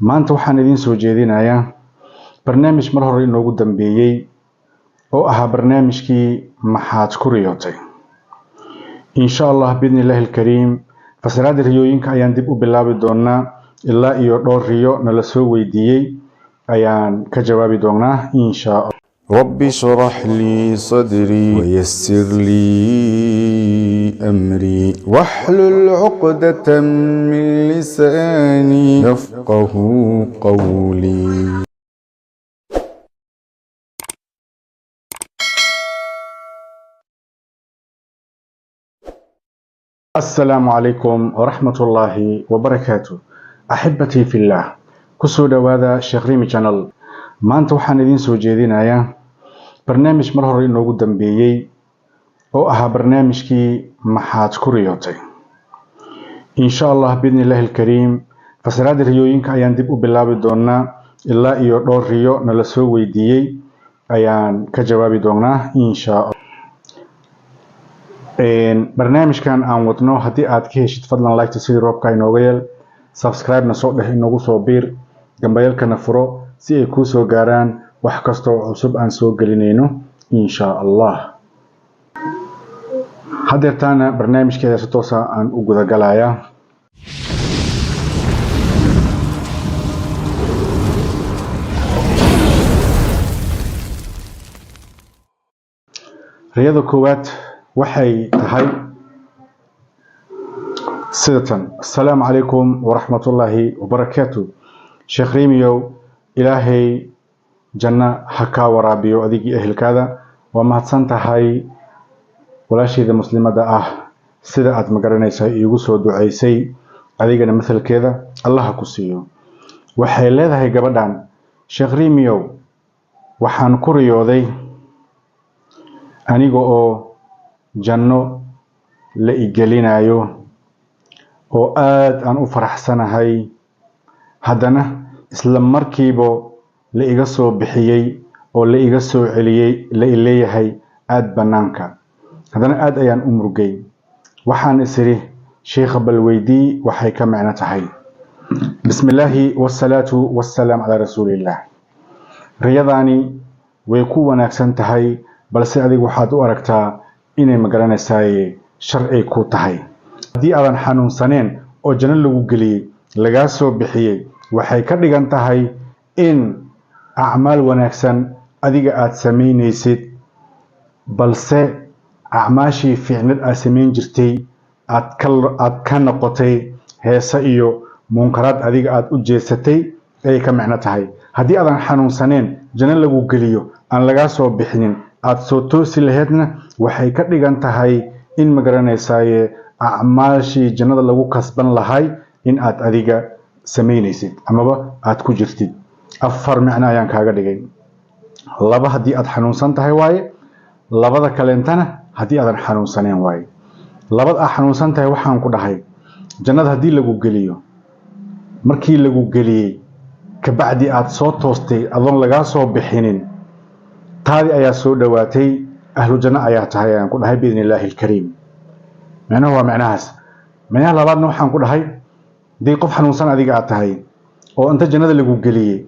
Maanta waxaan idiin soo jeedinayaa barnaamij mar hore inoogu dambeeyey oo ahaa barnaamijkii Maxaad ku riyootay. Insha Allah biidni illaahi alkariim fasiraadda riyooyinka ayaan dib u bilaabi doonaa, ilaa iyo dhowr riyo nala soo weydiiyey ayaan ka jawaabi doonaa insha Allah. رب اشرح لي صدري ويسر لي أمري واحلل عقدة من لساني يفقه قولي. Asalaamu calaykum waraxmatullaahi wabarakaatu, axibbatii fillaah, kusoo dhowaada Sheekh Rimi Channel. Maanta waxaan idiin soo jeedinayaa barnaamij mar hore inoogu dambeeyey oo ahaa barnaamijkii Maxaad ku riyootay. Insha Allah biidni illaahi alkariim fasiraadda riyooyinka ayaan dib u bilaabi doonaa, ilaa iyo dhowr riyo nala soo weydiiyey ayaan ka jawaabi doonaa insha Allah. Barnaamijkan aan wadno haddii aad ka heshid, fadlan like sidii roobka inooga yeel, subscribe-na soo dheh, inoogu soo biir, gambayalkana furo si ay kuu soo gaaraan wax kasta oo cusub aan soo gelinayno insha Allah. Haddeertaana barnaamijkeeda si toosa aan u gudagalayaa. Riyada koowaad waxay tahay sidatan: Asalaamu calaykum waraxmatullaahi wabarakaatu, Sheekh Riimiyow, Ilaahay janno ha kaa waraabiyo adigii ehelkaada. Waa mahadsan tahay walaashayda muslimadda ah sida aad magaranaysaa iigu soo duceysay, adigana masalkeeda Allah ku siiyo. Waxay leedahay gabadhan: Sheekh Riimiyow, waxaan ku riyooday aniga oo janno la igelinayo oo aad aan u faraxsanahay, haddana isla markiiba la iga soo bixiyey oo la iga soo celiyey, la i leeyahay aad bannaanka. Haddana aad ayaan u murgay. Waxaan is idhi, sheikha bal weydii waxay ka micno tahay. Bismillaahi wasalaatu wasalaam calaa rasuulillaah. Riyadaani way ku wanaagsan tahay, balse adigu waxaad u aragtaa inay magaranaysaay sharci ku tahay. Haddii aadan xanuunsaneen oo janno lagu geliyey, lagaa soo bixiyey, waxay ka dhigan tahay in acmaal wanaagsan adiga aad samaynaysid, balse acmaashii fiicnad aad samayn jirtay aad ka noqotay, heese iyo munkaraad adiga aad u jeesatay ayay ka micno tahay. Haddii aadan xanuunsaneen, janno lagu geliyo, aan lagaa soo bixinin, aad soo toosi laheydna, waxay ka dhigan tahay in magaranaysaye acmaashii jannada lagu kasban lahay in aad adiga samaynaysid amaba aad ku jirtid. Afar micno ayaan kaaga dhigay: laba haddii aad xanuunsan tahay waaye, labada kaleentana haddii aadan xanuunsaneen waaye. Labada aad xanuunsan tahay, waxaan ku dhahay jannada haddii lagu geliyo, markii lagu geliyey kabacdi aad soo toostay adoon lagaa soo bixinin, taadi ayaa soo dhowaatay, ahlu janno ayaa tahay ayaan ku dhahay biidni illaahi alkariim. Micnuhu waa micnahaas. Micnaha labaadna waxaan ku dhahay haddii qof xanuunsan adiga aad tahay oo inta jannada lagu geliyey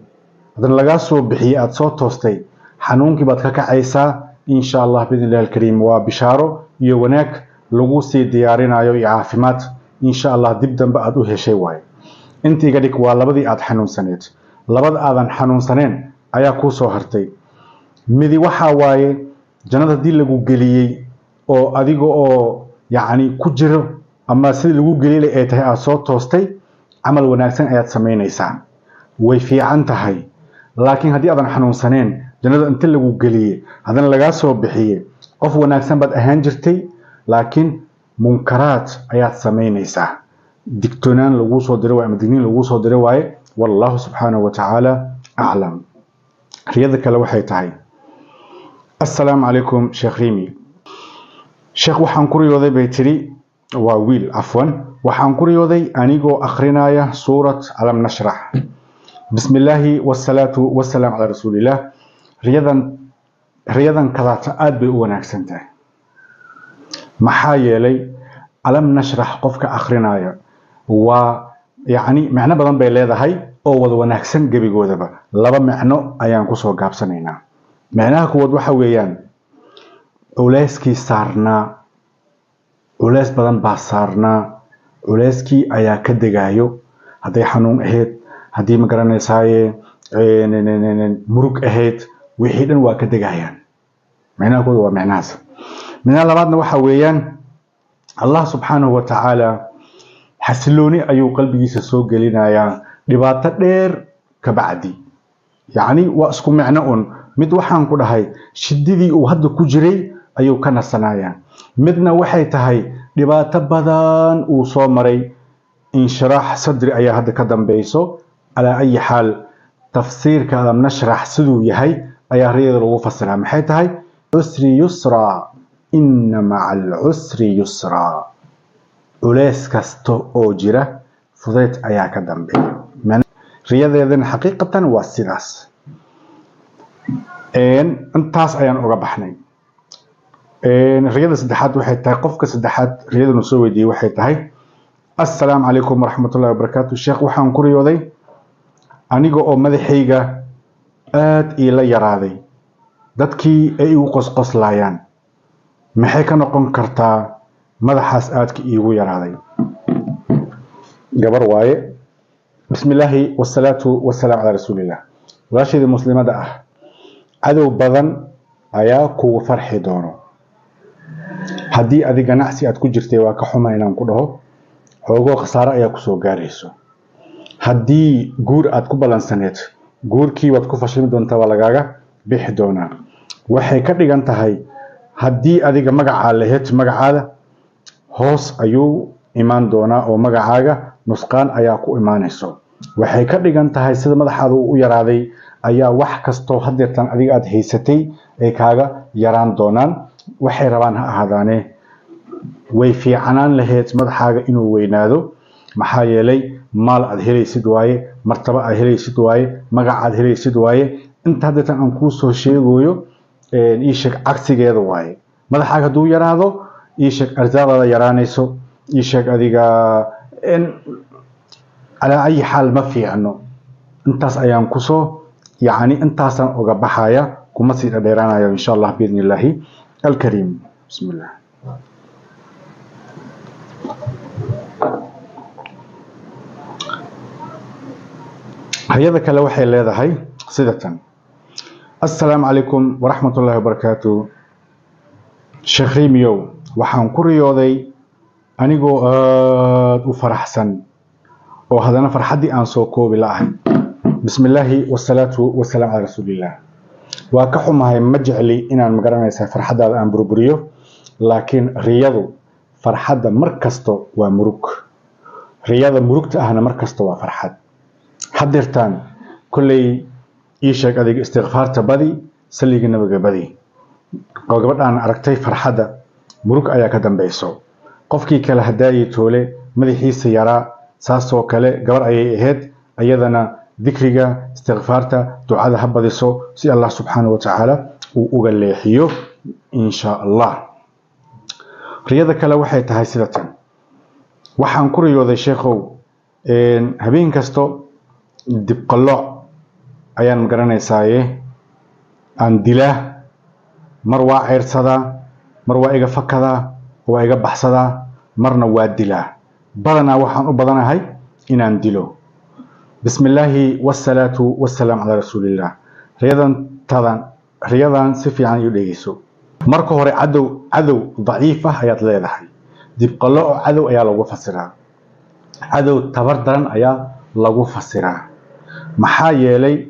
haddana lagaa soo bixiyey aad soo toostay, xanuunkii baad ka kacaysaa insha Allah biidni illahi alkariim. Waa bishaaro iyo wanaag lagu sii diyaarinayo iyo caafimaad insha Allah dib dambe aad u heshay waaye. Inta iga dhig waa labadii aad xanuunsaneed. Labada aadan xanuunsaneen ayaa kuu soo hartay. Midi waxaa waaye jannada haddii lagu geliyey oo adiga oo yacni ku jiro ama sidii lagu geliyay ay tahay aad soo toostay, camal wanaagsan ayaad samaynaysaa, way fiican tahay. Laakiin haddii aadan xanuunsaneen, jannada inta lagu geliyey haddana lagaa soo bixiyey, qof wanaagsan baad ahaan jirtay, laakiin munkaraad ayaad samaynaysaa. Digtoonaan laguu soo diray waaye ama digniin laguu soo diray waaye. Wallahu subxaanahu wa tacaala aclam. Riyada kale waxay tahay: Assalaamu calaykum Sheekh Rimi. Sheekh, waxaan ku riyooday, bay tidhi, waa wiil, cafwan, waxaan ku riyooday anigoo akhrinaya suurat Alam Nashrax. Bismillaahi wasalaatu wasalaam calaa rasuulillaah. Riyadan kadaata aad bay u wanaagsan tahay, maxaa yeelay Alam Nashrax qofka akhrinaya waa yacni macno badan bay leedahay. Oo wada wanaagsan gebigoodaba laba micno ayaan kusoo gaabsanaynaa. Micnaha kuwaad waxa weeyaan culeyskii saarnaa, culeys badan baa saarnaa, culeyskii ayaa ka degayo. Hadday xanuun ahayd, haddii ma garanaysaaye murug ahayd, wixii dhan waa ka degayaan. Micnaha kuwaad waa micnahaas. Micnaha labaadna waxa weeyaan Allah subxaanahu wa tacaala xasilooni ayuu qalbigiisa soo gelinayaa dhibaato dheer ka bacdi. Yacni waa isku micno un. Mid waxaan ku dhahay shididii uu hadda ku jiray ayuu ka nasanayaa, midna waxay tahay dhibaato badan uu soo maray, inshiraax sadri ayaa hadda ka dambeyso. Calaa ayi xaal, tafsiirka alam nashrax siduu yahay ayaa riyada lagu fasiraa. Maxay tahay? Cusri yusra, inna maca alcusri yusra. Culeys kasta oo jira fudayd ayaa ka dambeeya. Riyadeedana xaqiiqatan waa sidaas. Intaas ayaan uga baxnay. Riyada saddexaad waxay tahay, qofka saddexaad riyadanu soo weydiiyey waxay tahay: assalaamu calaykum waraxmatullahi wabarakaatu sheekh, waxaan ku riyooday aniga oo madaxayga aad iila yaraaday, dadkii ay igu qosqoslayaan. Maxay ka noqon kartaa madaxaas aadka iigu yaraaday? Gabar waaye. Bismillaahi wasalaatu wasalaam calaa rasuulillah. Walaasheedii muslimada ah, cadow badan ayaa kugu farxi doono. Haddii adi ganacsi aad ku jirtay, waa ka xuma inaan ku dhaho, xoogoo khasaare ayaa kusoo gaarayso. Haddii guur aad ku ballansaneed, guurkii waad ku fashilmi doontaa, waa lagaaga bixi doonaa. Waxay ka dhigan tahay haddii adiga magacaa lahayd, magacaada hoos ayuu imaan doonaa oo magacaaga nusqaan ayaa ku imaanayso. Waxay ka dhigan tahay sida madaxaada uu u yaraaday ayaa wax kastoo hadeertan adiga aad haysatay ay kaaga yaraan doonaan, waxay rabaan ha ahaadaane. Way fiicanaan lahayd madaxaaga inuu weynaado, maxaa yeelay maal aad helaysid waaye, martaba aad helaysid waaye, magac aad helaysid waaye. Inta hadeertan aan kuu soo sheegayo ii sheeg cagsigeeda waaye. Madaxaaga hadduu yaraado, ii sheeg arsaaqdaada yaraanayso, ii sheeg adiga. Calaa ayi xaal, ma fiicno. Intaas ayaan kusoo, yacni intaasaan uga baxaya, kuma sii dhadheeraanayo insha Allah biidni illaahi alkariim. Bismillah. Hay-ada kale waxay leedahay sida tan: assalaamu calaykum waraxmatullaahi wabarakaatu sheekh Rimiyow, waxaan ku riyooday anigoo aada u faraxsan oo haddana farxaddii aan soo koobi la'ahay. Bismillaahi wasalaatu wasalaam calaa rasuulillah. Waa ka xumahay, ma jecli inaan magaranaysaa farxaddaada aan burburiyo, laakiin riyadu farxadda mar kasto waa murug, riyada murugta ahna mar kasta waa farxad. Hadeertaan kolley ii sheeg adiga istikfaarta badi, salliga nabiga badi. Oo gabadhaan aragtay farxadda, murug ayaa ka dambeyso. Qofkii kale hadaayay toole madaxiisa yaraa, saasoo kale gabar ayay ahayd. Ayadana dikriga, istikfaarta, ducada ha badiso si Allah subxaanahu wa tacaala uu uga leexiyo insha Allah. Riyada kale waxay tahay sida tan: waxaan ku riyooday sheekhow, habeen kasto dibqalooc ayaan magaranaysaaye aan dilaa, mar waa ceyrsadaa, mar waa iga fakadaa, waa iga baxsadaa, marna waa dilaa. Badanaa waxaan u badanahay inaan dilo. Bismillaahi wasalaatu wasalaam calaa rasuulillah. Riyadan tadan, riyadan si fiican iu dhegeyso. Marka hore cadow, cadow daciif ah ayaad leedahay. Dibqallo oo cadow ayaa lagu fasiraa, cadow tabar daran ayaa lagu fasiraa, maxaa yeelay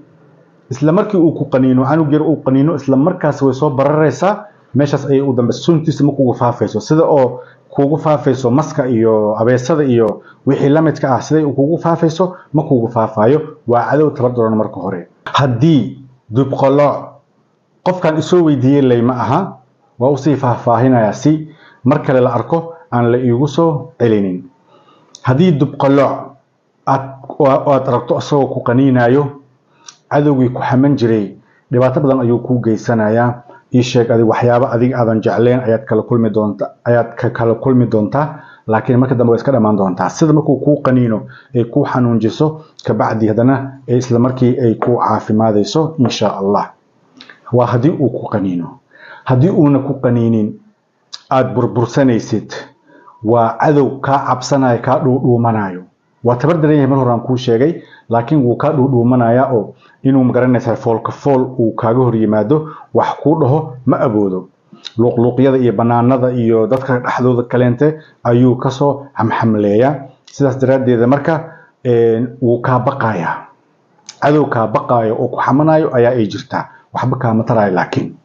isla markii uu ku qaniino, canug yar uu qaniino, isla markaas way soo bararaysaa meeshaas ayay u dambe suntiisa ma kugu faafayso sida oo kugu faafayso maska iyo abeesada iyo wixii la midka ah. Siday kugu faafayso ma kugu faafayo. Waa cadow tabar daran. Marka hore haddii dubqalooc qofkan isoo weydiiyey lay ma aha, waa usii faahfaahinayaa si mar kale la arko aan la iigu soo celinin. Haddii dubqalooc aad aragto isagoo ku qaniinayo, cadowgii ku xaman jiray dhibaato badan ayuu kuu geysanayaa. Ii sheeg adig waxyaabo adiga aadan jecleen ayaad kala kulmi doonta, ayaad ka kala kulmi doontaa. Laakiin marka dambe way iska dhammaan doontaa. Sida markuu kuu qaniino ay kuu xanuunjiso, kabacdi haddana isla markii ay ku caafimaadayso, insha Allah. Waa haddii uu ku qaniino. Haddii uuna ku qaniinin, aada burbursanaysid, waa cadow kaa cabsanayo, kaa dhuudhuumanayo. Waa tabar daran yahay, mar hore aan kuu sheegay, laakiin wuu kaa dhuudhuumanayaa oo inuu, magaranaysaa, foolka fool uu kaaga hor yimaado, wax kuu dhaho ma awoodo. Luuqluuqyada iyo banaanada iyo dadka dhexdooda kaleente ayuu kasoo xamxamleeyaa. Sidaas daraaddeeda marka wuu kaa baqayaa. Cadow kaa baqaayo oo ku xamanayo ayaa ay jirtaa, waxba kaama taraayo. Laakiin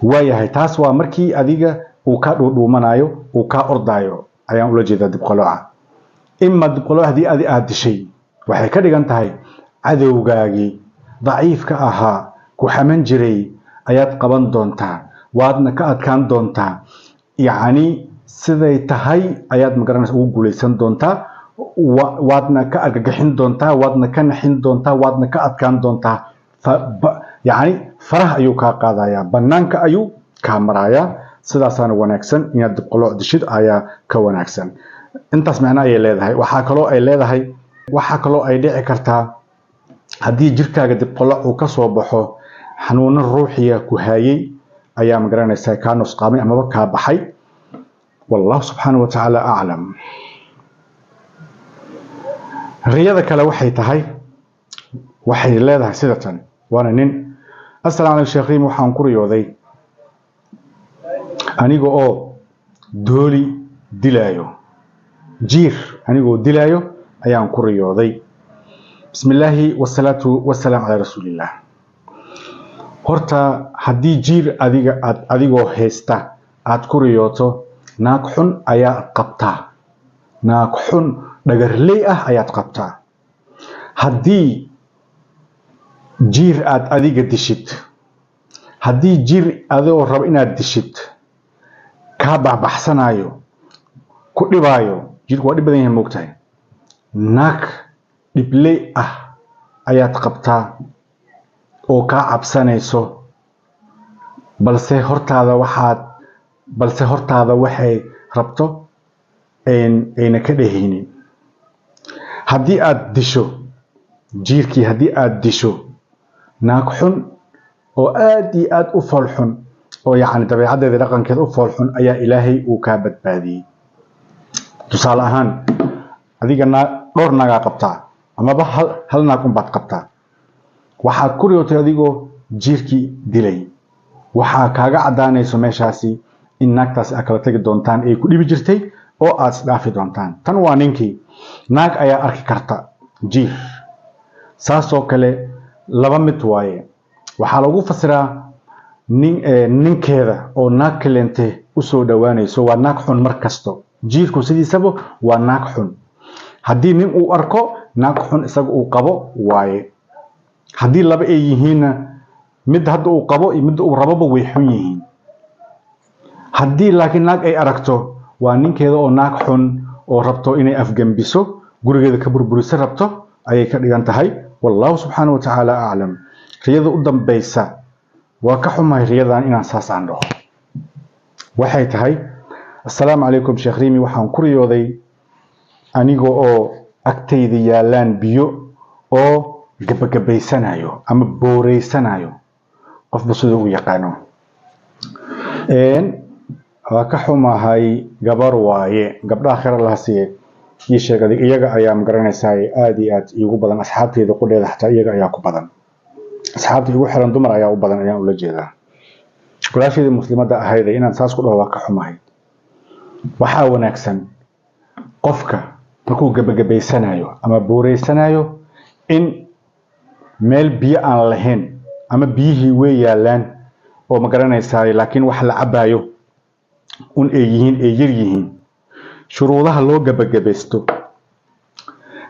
waayahay, taas waa markii adiga uu kaa dhuudhuumanayo, uu kaa ordaayo ayaan ula jeedaa dibqalooca. Ima dibqalooc haddii adi aada dishay, waxay ka dhigan tahay cadowgaagii daciifka ahaa, ku xaman jiray, ayaad qaban doontaa, waadna ka adkaan doontaa. Yacni siday tahay ayaad, magaranaysa, ugu guulaysan doontaa, waadna ka argagixin doontaa, waadna ka naxin doontaa, waadna ka adkaan doontaa. Yacni faraha ayuu kaa qaadayaa, banaanka ayuu kaa marayaa. Sidaasaana wanaagsan, inaad dibqalooc dishid ayaa ka wanaagsan. Intaas macno ayay leedahay. Waxaa kaloo ay leedahay, waxaa kaloo ay dhici kartaa haddii jirkaaga dibqalooc uu kasoo baxo, xanuuno ruuxiya ku haayay ayaa, magaranaysaa, kaa nusqaamay amaba kaa baxay. Wallahu subxaana wa tacaala aclam. Riyada kale waxay tahay, waxay leedahay sida tan, waana nin: "Asalamu calaykum sheekh Riim, waxaan ku riyooday aniga oo dooli dilaayo, jiir anigoo dilaayo ayaan ku riyooday. Bismi illaahi wasalaatu wasalaam calaa rasuuliillah." Horta haddii jiir adiga aad adigoo haysta aad ku riyooto, naag xun ayaad qabtaa, naag xun dhagarley ah ayaad qabtaa. Haddii jiir aad adiga dishid, haddii jiir adigoo rabo inaad dishid kaa baxbaxsanayo, ku dhibaayo, jiirku waa dhib badan yahay, moogtahay, naag dhibley ah ayaad qabtaa oo kaa cabsanayso, balse hortaada waxay rabto ayna ka dhehaynin. Haddii aad disho jiirkii, haddii aad disho, naag xun oo aad iyo aad u fool xun, oo yacni dabeecaddeeda, dhaqankeeda u fool xun ayaa Ilaahay uu kaa badbaadiyey. Tusaale ahaan, adiga naag, dhowr naagaa qabtaa amaba hal naag unbaad qabtaa, waxaad ku riyootay adigoo jiirkii dilay. Waxaa kaaga caddaanayso meeshaasi in naagtaasi aad kala tegi doontaan, ay ku dhibi jirtay, oo aad isdhaafi doontaan. Tan waa ninkii. Naag ayaa arki karta jiir. Saasoo kale laba mid waaye. Waxaa lagu fasiraa nin ninkeeda oo naag kaleente usoo dhowaanayso. Waa naag xun mar kasto. Jiirku sidiisaba waa naag xun. Haddii nin uu arko, naag xun isaga uu qabo waaye. Haddii laba ay yihiinna, mid hadda uu qabo iyo midda uu raboba way xun yihiin. Haddii laakiin naag ay aragto, waa ninkeeda oo naag xun oo rabto inay afgembiso, gurigeeda ka burburiso rabto ayay ka dhigan tahay. Wallahu subxaana wa tacaala aclam. Riyada u dambaysa, waa ka xumahay riyadan inaan saas aan dhaho, waxay tahay: "Assalaamu calaykum sheekh Riimi, waxaan ku riyooday aniga oo agtayda yaalaan biyo oo gabagabaysanayo ama booreysanayo, qofba siduu u yaqaano." Waa ka xumahay, gabar waaye. Gabdhaha khayr Allaha siiye, ii sheeg adig, iyaga ayaa, magaranaysaa, aada iyo aad iigu badan. Asxaabteyda qudheeda xataa iyaga ayaa ku badan. Asxaabta igu xiran dumar ayaa u badan ayaan ula jeedaa. Walaashaydii muslimadda ahayda, inaan saas ku dhaho waa ka xumahay. Waxaa wanaagsan qofka markuu gabagabaysanayo ama buureysanayo in meel biyo aan lahayn, ama biyihii way yaalaan oo, ma garanaysaa, laakiin wax la cabaayo un ay yihiin, ay yar yihiin. Shuruudaha loo gabagabaysto,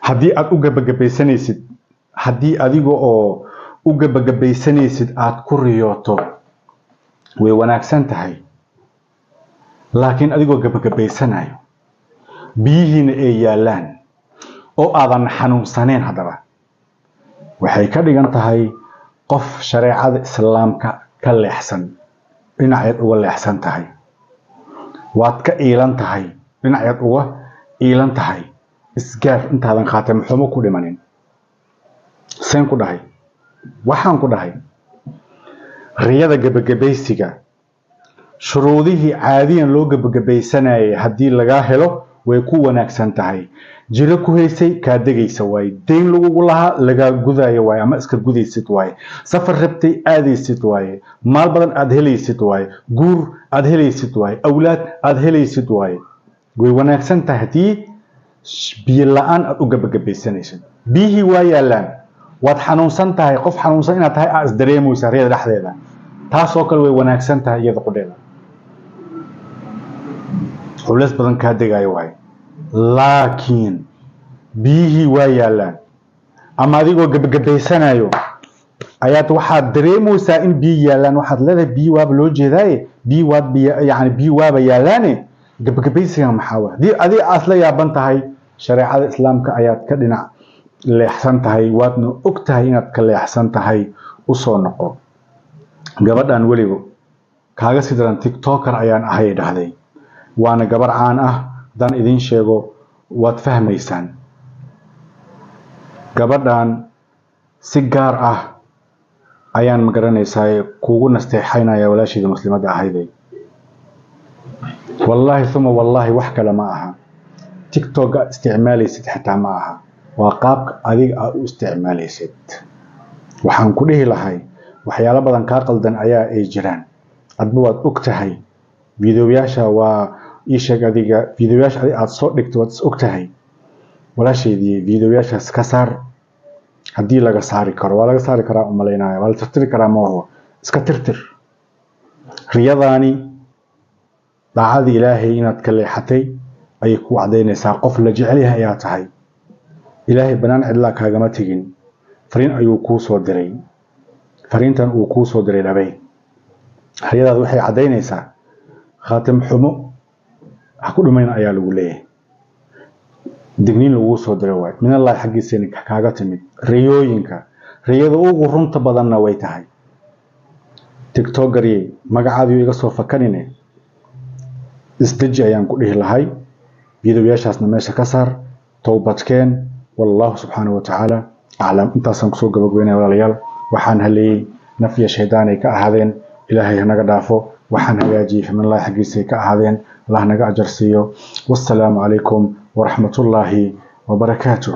haddii aad u gabagabaysanaysid, haddii adiga oo u gabagabaysanaysid aad ku riyooto, way wanaagsan tahay. Laakiin adigoo gabagabaysanayo, biyihiina ay yaalaan, oo aadan xanuunsaneyn, haddaba waxay ka dhigan tahay qof shareecada Islaamka ka leexsan, dhinaceed uga leexsan tahay, waad ka iilan tahay. Dhinacaad uga iilan tahay isgaar intaadan khaatim xumo ku dhimanin. Seen ku dhahay? Waxaan ku dhahay riyada gebagabaysiga shuruudihii caadiyan loo gebagabaysanayay haddii lagaa helo way ku wanaagsan tahay. Jiro ku haysay kaa degaysa waaye, deyn lagugu lahaa lagaa gudayo waaye, ama iska gudaysid waaye, safar rabtay aadaysid waaye, maal badan aad helaysid waaye, guur aad helaysid waaye, awlaad aad helaysid waaye. Way wanaagsan tahay haddii biyo la-aan aad u gebagabaysanaysid. Biyihii waa yaalaan, waad xanuunsan tahay, qof xanuunsan inaad tahay aa isdareemaysaa riyada dhexdeeda, taasoo kale way wanaagsan tahay iyada qudheeda, culays badan kaa degayo waaye. Laakiin biyihii waa yaalaan ama adigoo gebagabaysanayo ayaad waxaad dareemaysaa in biyo yaalaan, waxaad leedahay biyo waaba loo jeedaaye, biyo waad biyo, yani biyo waaba yaalaane, gebagabaysigan maxaa waa? Haddii adiga aad la yaaban tahay shareecada Islaamka ayaad ka dhinac leexsan tahay, waadna og tahay inaad ka leexsan tahay, usoo noqo. Gabadhan weligo kaaga sii daran TikToker ayaan ahay dhahday, waana gabar caan ah. Haddaan idiin sheego waad fahmaysaan. Gabadhan si gaar ah ayaan magaranaysaa kuugu nasteexaynaya, walaashayda muslimadda ahayday. Wallaahi uma wallaahi, wax kale ma aha, TikTok aad isticmaalaysid xitaa ma aha, waa qaabka adiga aad u isticmaalaysid. Waxaan ku dhihi lahay waxyaalo badan kaa qaldan ayaa ay jiraan, adba waad og tahay. Fiidiyoyaasha waa ii sheeg, adiga fiidiyoyaasha adiga aad soo dhigto waad is og tahay. Walaashaydii, fiidiyoyaashaas ka saar haddii laga saari karo. Waa laga saari karaa umalaynaya, waa la tirtiri karaa mooho, iska tirtir. Riyadaani daacadii Ilaahay inaad ka leexatay ayay ku cadaynaysaa. Qof la jecel yahay ayaa tahay, Ilaahay banaan cidlaa kaagama tegin, fariin ayuu kuu soo diray. Fariintan uu kuu soo diray dhabay. Riyadaad waxay caddaynaysaa khaatim xumo ha ku dhimayn ayaa lagu leeyahay, digniin laguu soo diray waay, minallahi xaggiisana kaaga timid. Riyooyinka riyada ugu runta badanna way tahay. TikTokeryey, magacaadiyo iga soo fakanine, isdeji ayaan ku dhihi lahay. Fiidiyoyaashaasna meesha ka saar, towbadkeen. Wallahu subxaanahu watacaala aclam. Intaasaan kusoo gabagabeynaya walaalayaal. Waxaan haleeyey naf iyo shaydaan ay ka ahaadeen, Ilaahay hanaga dhaafo. Waxaan hagaajiyey faminallahi xaggiisa ay ka ahaadeen, Allah naga ajar siiyo. Wassalaamu calaykum waraxmatullaahi wabarakaatuh.